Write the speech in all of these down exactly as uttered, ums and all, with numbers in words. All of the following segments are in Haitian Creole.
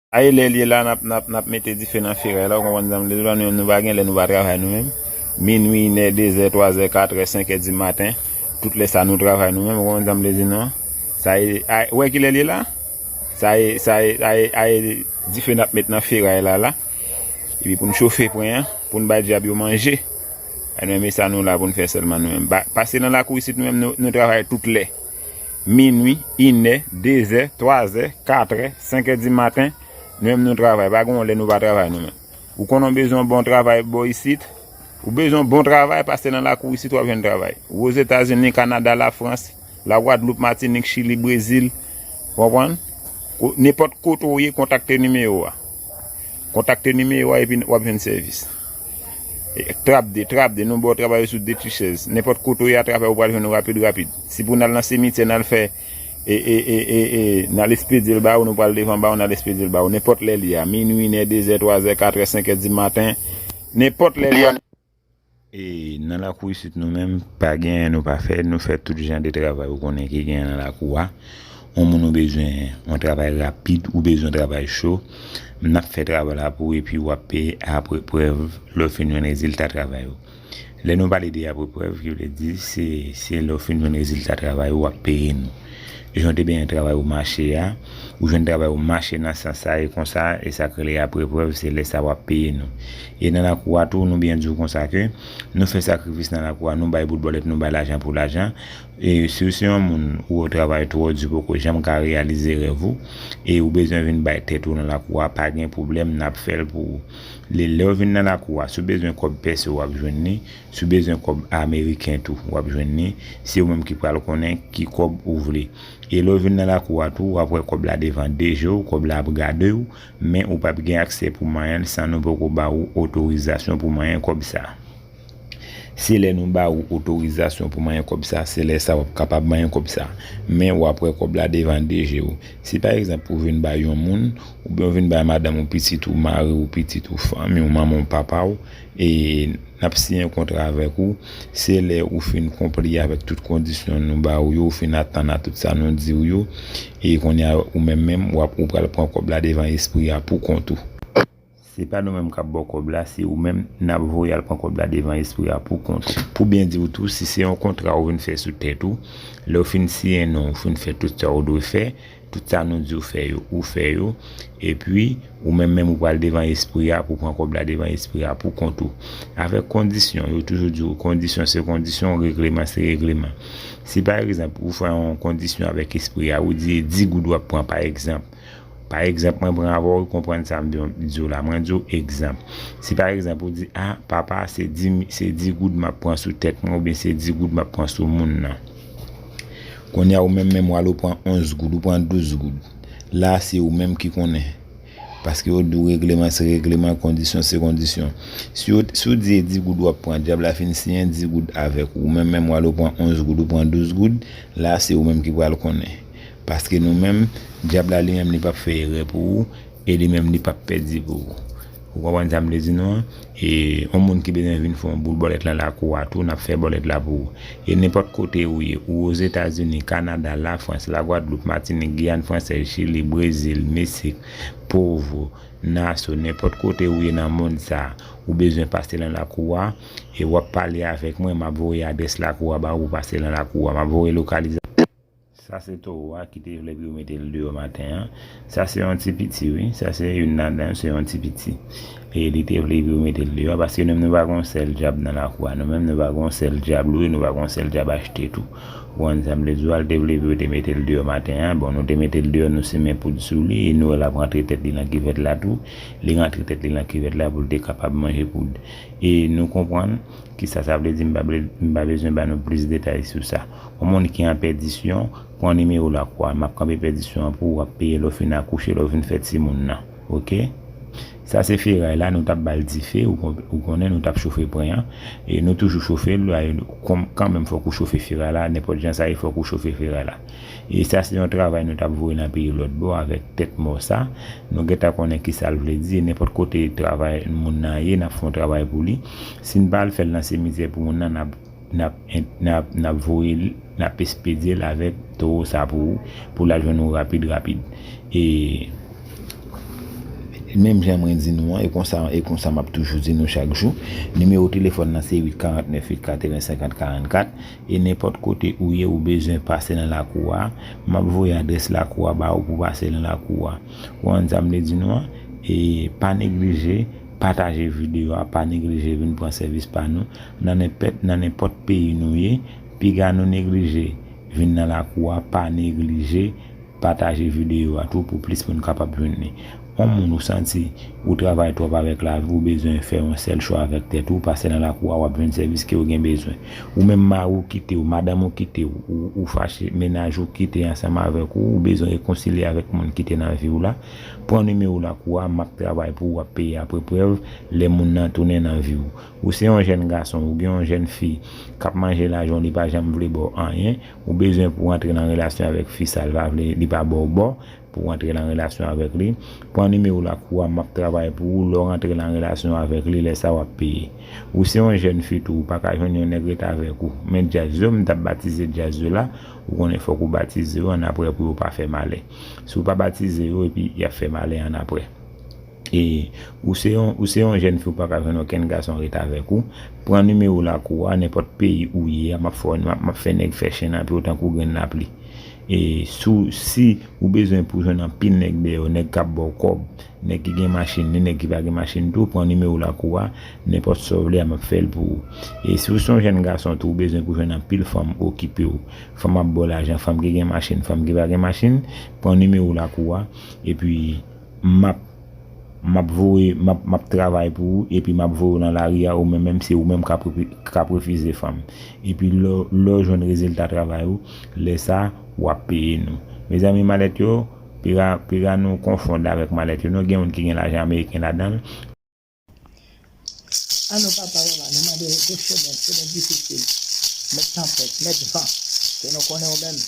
Sa e lè l ye la, n ap, n ap, n ap mete dife nan feray la, ou konprann sa m vle di w la, nou menm nou pa gen lè nou pa travay nou menm. Minwi, inè, dezè, twazè, katrè, senkè di maten, tout lè sa nou travay nou menm, ou konprann sa m vle di nou an. Sa e, a, ou wè ki lè l ye la? Sa e, sa e, sa e, a e dife n ap met nan feray la la. Epi pou n chofe pwen an, pou n bay dyab yo manje. A nou menm e sa nou la pou n fè sèlman nou menm. Ba, pase nan lakou isit nou menm nou, nou travay tout lè. Minwi, inè, dezè, twazè, katrè, senkè di maten, nou menm nou travay. Pa gen yon lè nou pa travay nou menm. Ou konnen w bezwen yon bon travay bò isit, ou bezwen yon bon travay, pase nan lakou isit w ap jwenn travay. Ou Ozetazini, Kanada, Lafrans, Lagwadloup, Matinik, Chili, Brezil, w konprann? Ko-, nenpòt kote w ye, kontakte nimewo a. Kontakte nimewo a epi w ap jwenn sèvis. E, trap de, trap de, nou ba w travay sou de ti chèz. Nenpòt kote w ye atravè ou pral jwenn ou rapid, rapid. Si pou n al nan simityè, n al fè, e, e, e, e, e, n al espedye l ba ou, nou pral devan ba ou, n al espedye l ba ou. Nenpòt lè l ye a, minwi, inè, dezè, twazè, katrè, senkè di maten, nenpòt lè l ye a. E nan lakou isit nou menm, pa gen anyen nou pa fè, nou fè tout jan de travay ou konnen ki gen nan lakou a. Yon moun ou bezwen yon travay rapid, ou bezwen yon travay cho, n ap fè travay la pou ou epi w ap peye apre prèv lè w fin jwenn rezilta travay ou. Lè nou pale de apre prèv, ki vle di se, se lè w fin jwenn rezilta travay ou, w ap peye nou. Jan w te benyen travay ou mache a, ou jwenn travay ou mache nan sans sa e konsa, e sa k rele apre prèv, se lè sa w ap peye nou. E nan lakou a tou, nou byen di w konsa ke nou fè sakrifis nan lakou a, nou bay bout bòlèt, nou bay lajan pou lajan. E si w se yon moun ou travay twò di, poko janm ka reyalize rèv ou, e ou bezwen vin bay tèt ou nan lakou a, pa gen pwoblèm, n ap fè l pou ou. Lè, lè w vin nan lakou a, si w bezwen kòb pèse, w ap jwenn li. Si w bezwen kòb ameriken tou, w ap jwenn li. Se ou menm ki pral konnen ki kòb ou vle. E lè w vin nan lakou a tou, w ap wè kòb la devan de je w, kòb la ap gade w, men ou p ap gen aksè pou manyen l san nou poko ba ou otorizasyon pou manyen kòb sa. Se lè nou ba ou otorizasyon pou manyen kòb sa, se lè sa w ap kapab manyen kòb sa. Men w ap wè kòb la devan de je w. Si pa egzanp ou vin bay yon moun, oubyen ou vin bay madanm ou, pitit ou, mari w, pitit ou, fanmi w, manman w, papa w, e n ap siyen yon kontra avèk ou, se lè ou fin konpli avèk tout kondisyon nou ba ou yo, ou fin atann a tout sa nou di w yo, e kounye a ou menm menm, w ap, ou pral pran kòb la devan espri a pou kont ou. Se pa nou menm k ap ba w kòb la, se ou menm n ap voye al pran kòb la devan espri a pou kont ou. Pou byen di w tou, si se yon kontra ou vin fè sou tèt ou, lè w fin siyen non, ou fin fè tout sa ou dwe fè, tout sa nou di w fè yo, ou fè yo, epi ou menm menm ou pral devan espri a pou pran kòb la devan espri a pou kont ou. Avèk kondisyon, yo toujou di w kondisyon se kondisyon, regleman se regleman. Si pa egzanp, ou fè yon kondisyon avèk espri a, ou di e dis goud w ap pran pa egzanp, Pa egzanp, mwen pran avè w, ou konprann sa m di w la. Mwen di w egzanp. Si pa egzanp, ou di, a, papa, se dis, se dis goud m ap pran sou tèt mwen, oubyen se dis goud m ap pran sou moun nan. Kounye a, ou menm menm, w al ou pran onz goud, ou pran douz goud. La, se ou menm ki konnen. Paske yo di w regleman se regleman, kondisyon se kondisyon. Si w, si w di e dis goud w ap pran, dyab la fin siyen dis goud avèk ou. Ou menm menm, w al ou pran onz goud, ou pran douz goud, la, se ou menm ki pral konnen. Paske nou menm, dyab la li menm li p ap fè erè pou ou, e li menm li p ap pèdi pou ou. Ou konprann sa m vle di nou an? E yon moun ki bezwen vin fè yon boul bòlèt lan lakou a tou, n ap fè bòlèt la pou ou. E nenpòt kote ou ye, ou Ozetazini, Kanada, Lafrans, Lagwadloup, Matinik, Giyàn Fransèz, Chili, Brezil, Meksik, Provo, Naso, nenpòt kote ou ye nan mond sa a, ou bezwen pase nan lakou a, e w ap pale avèk mwen, m ap voye adrès lakou a ba ou, ou pase nan lakou a, m ap voye lokalizasyon. Sa se towo a ki te vle pou yo mete l deyò maten an. Sa se yon ti piti, wi. Sa se youn ladan yo, se yon ti piti. E li te vle pou yo mete l deyò, paske nou menm nou pa gen yon sèl dyab nan lakou a. Nou menm nou pa gen yon sèl dyab lwe, nou pa gen yon sèl dyab achte tou. Ou konprann sa m vle di w a, l te vle pou yo te mete l deyò maten an. Bon, nou te mete l deyò, nou simen poud sou li, e nou wè l ap rantre tèt li nan kivèt la tou. Li rantre tèt li nan kivèt la pou l te kapab manje poud. E nou konprann kisa sa vle di, m pa vle, m pa bezwen ba nou plis detay sou sa. Yon moun ki an pèdisyon, pran nimewo lakou a, m ap kanpe pèdisyon an pou w, w ap peye lè w fin akouche, lè w fin fè timoun nan. Oke? Sa se feray la, nou t ap ba l dife, ou kon-, ou konnen nou t ap chofe pwen an. E nou toujou chofe l, kanmenm fòk ou chofe feray la, nenpòt jan sa ye, fòk ou chofe feray la. E sa se yon travay nou t ap voye nan peyi lòtbò avèk tèt mò sa. Nou gentan konnen kisa l vle di. E nenpòt kote travay moun nan ye, n ap fè yon travay pou li. Si n pa al fè l nan simityè pou moun nan, n ap, n ap, n ap, n ap voye l, n ap espedye l avèk towo sa pou ou, pou l al jwenn ou rapid, rapid. E Menm jan mwen di nou an, e konsa, e konsa m ap toujou di nou chak jou, nimewo telefòn nan se uit karant nèf uit katreven senkant karannkat, e nenpòt kote ou ye, ou bezwen pase nan lakou a, m ap voye adrès lakou a ba ou pou pase nan lakou a. Ou konprann sa m vle di nou an? E pa neglije pataje videyo a, pa neglije vin pran sèvis pa nou nan nenpèt, nan nenpòt peyi nou ye. Piga nou neglije vin nan lakou a, pa neglije pataje videyo a tou pou plis moun kapab jwenn li. Yon moun ou santi ou travay twòp avèk lavi, ou bezwen fè yon sèl chwa avèk tèt ou, pase nan lakou a, w ap jwenn sèvis ke w gen bezwen. Ou menm mari w kite w, madanm ou kite w, ou, ou fache, mennaj ou kite ansanm avèk ou, ou bezwen rekonsilye avèk moun ki te nan vi w la, pran nimewo lakou a, m ap travay pou ou, w ap peye apre prèv lè moun nan tounen nan vi w. Ou se yon jèn gason, ou gen yon jèn fi k ap manje lajan w, li pa janm vle ba w anyen, ou bezwen pou w antre nan relasyon avèk fi sa, li pa vle, li pa ba w bò pou w antre nan relasyon avèk li, pran nimewo lakou a, m ap travay pou ou, lè w rantre nan relasyon avèk li, lè sa w ap peye. Ou se yon jèn fi tou, ou pa ka jwenn yon nèg ret avèk ou. Men djaz yo, m t ap batize djaz yo la, ou konnen fòk ou batize yo annapre pou yo pa fè malè. Si w pa batize yo, epi y ap fè malè annapre. E ou se yon, ou se yon jèn fi, ou pa ka jwenn okenn gason ret avèk ou, pran nimewo lakou a, nenpòt peyi ou ye a, m ap fè, m ap, m ap fè nèg fè chen nan pye w tankou grenn lapli. E si w, si ou bezwen pou jwenn anpil nèg dèyè w, nèg k ap ba w kòb, nèg ki gen machin, ni nèg ki pa gen machin tou, pran nimewo lakou a, nenpòt sa w vle a, m ap fè l pou ou. E si w se yon jèn gason tou, ou bezwen pou jwenn anpil fanm okipe w, fanm ap ba w lajan, fanm ki gen machin, fanm ki pa gen machin, pran nimewo lakou a, epi m ap, m ap voye, m ap, m ap travay pou ou, epi m ap voye w nan lari a, ou menm, menm se ou menm k ap refi-, k ap refize fanm. Epi lè, lè w jwenn rezilta travay ou, lè sa, w ap peye nou. Mezanmi, malèt yo, piga, piga nou konfonn avèk malèt yo. Nou gen moun ki gen lajan ameriken ladan l. An nou papa, mama, nou mande gwo chemen, chemen difisil. Mèt tanpèt, mèt van. Ke nou konnen ou menm.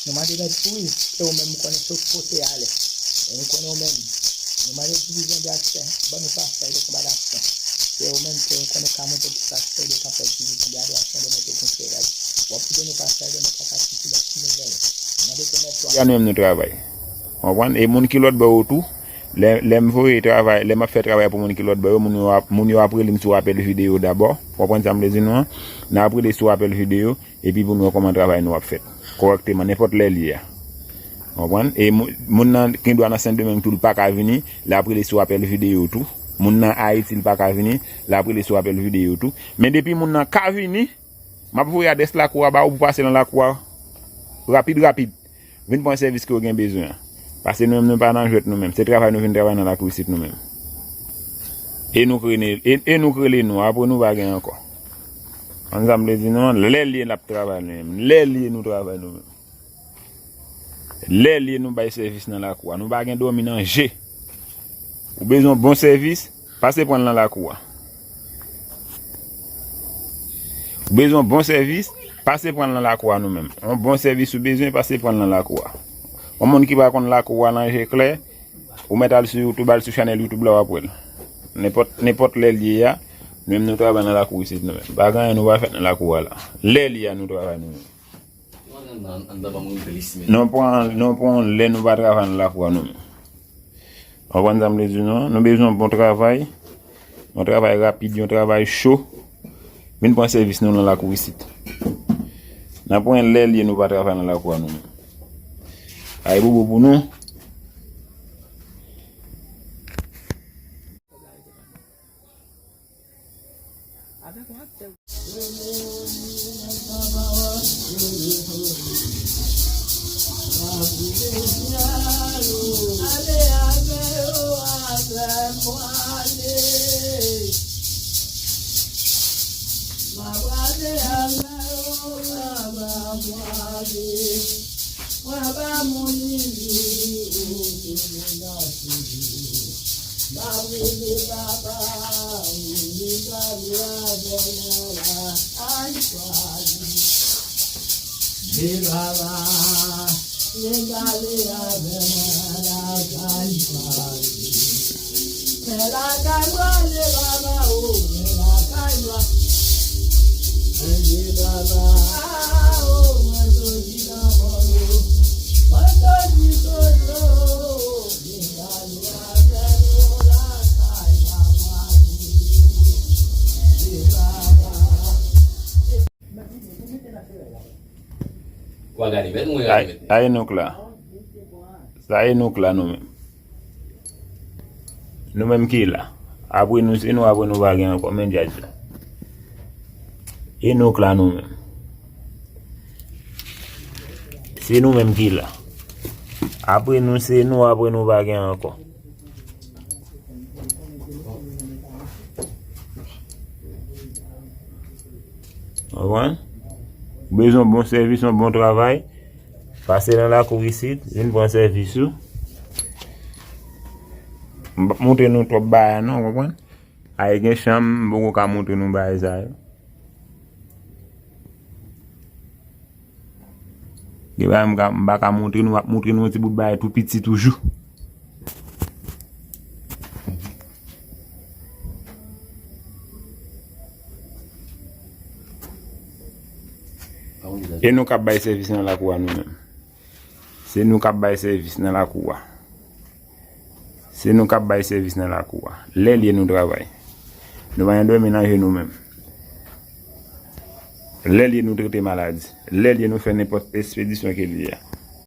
Nou mande mèt bri, e ou menm ou konnen sot kote ale. E nou konnen ou menm. Nou mande divizyon de aksè, ban nou pasaj de konba d'aksè. E ou menm ke ou konnen ka monte pou pasaj de tanpèt, divizyon de adorasion de mèt e konseray. W ap kite nou pasaj de mèt a ka sisi lòt nouvèl. Nou mande ke mèt twa. Ya nou menm nou travay. Konprann? E moun ki lòt bò yo tou, Lè, lè m voye travay, lè m ap fè travay pou moun ki lòt bò yo, moun yo ap, moun yo ap rele m sou apèl videyo dabò. W konprann sa m vle di nou an? N ap rele sou apèl videyo, epi pou nou wè kòman travay nou ap fèt kòrèkteman, nenpòt lè l ye a. W konprann? E mou-, moun nan gen dwa nan Sendomeng tou, l pa ka vini, l ap rele sou apèl videyo tou. Moun nan Ayiti, l pa ka vini, l ap rele sou apèl videyo tou. Men depi moun nan ka vini, m ap voye adrès lakou a ba ou pou pase nan lakou a rapid, rapid. Vin pran sèvis ke w gen bezwen an. Paske nou menm, nou pa nan jwèt nou menm. Se travay nou vin travay nan lakou isit nou menm. E nou k rele, e, e nou k rele nou, apre nou pa gen ankò. Konn sa m vle di nou an, lè l ye n ap travay nou menm. Lè l ye nou travay nou menm. Lè l ye nou bay sèvis nan lakou a. Nou pa gen dòmi nan je. Ou bezwen yon bon sèvis, pase pran l nan lakou a. Ou bezwen yon bon sèvis, pase pran l nan lakou a nou menm. Yon bon sèvis ou bezwen, pase pran l nan lakou a. Yon moun ki pa konn lakou a nan je klè, ou mèt al sou YouTube, al sou chanèl YouTube la, w ap wè l. Nenpòt, nenpòt lè l ye a, nou menm nou travay nan lakou isit nou menm. Pa gen anyen nou pa fè nan lakou a la. Lè l ye a nou travay nou menm. Nou pran, nou pran lè nou pa travay nan lakou a nou menm. Konprann sa m vle di nou an? Nou bezwen yon bon travay. Yon travay rapid, yon travay cho. Vin pran sèvis nou nan lakou isit. N ap pran lè l ye nou pa travay nan lakou a nou menm. Ay bobo pou nou. Mwen pa moun ivi, ou se moun nan sou. M ap rele papa, ou vin pale avè mwen la, ay, pale. Di papa, vin pale avè mwen la, ay, pale. Men lakay mwen, le papa, o, men lakay mwen. Bondye papa, o, mwen soti nan mò yo. Mwen soti sot yo. Vin pale avè nou. Pa gade mèt mwen, gade mèt mwen. Sa e nou k la. Sa e nou k la nou menm. Nou menm ki la. Apre nou, se nou, apre nou pa gen ankò. Men djaj la. E nou k la nou menm. Se nou menm ki la. Apre nou, se nou, apre nou pa gen ankò. Konprann? Ou bezwen yon bon sèvis, yon bon travay, pase nan lakou isit, vin pran sèvis ou. M p ap montre nou twòp bagay non, konprann? Ay gen chanm, m poko ka montre nou bagay sa yo. Gen bagay m ka, m pa ka montre nou, m ap montre nou yon ti bout bagay tou piti toujou. E nou k ap bay sèvis nan lakou a nou menm. Se nou k ap bay sèvis nan lakou a. Se nou k ap bay sèvis nan lakou a. Lè l ye nou travay. Nou pa gen dòmi nan je nou menm. Lè l ye nou trete maladi. Lè l ye nou fè nenpòt espedisyon ke l ye a.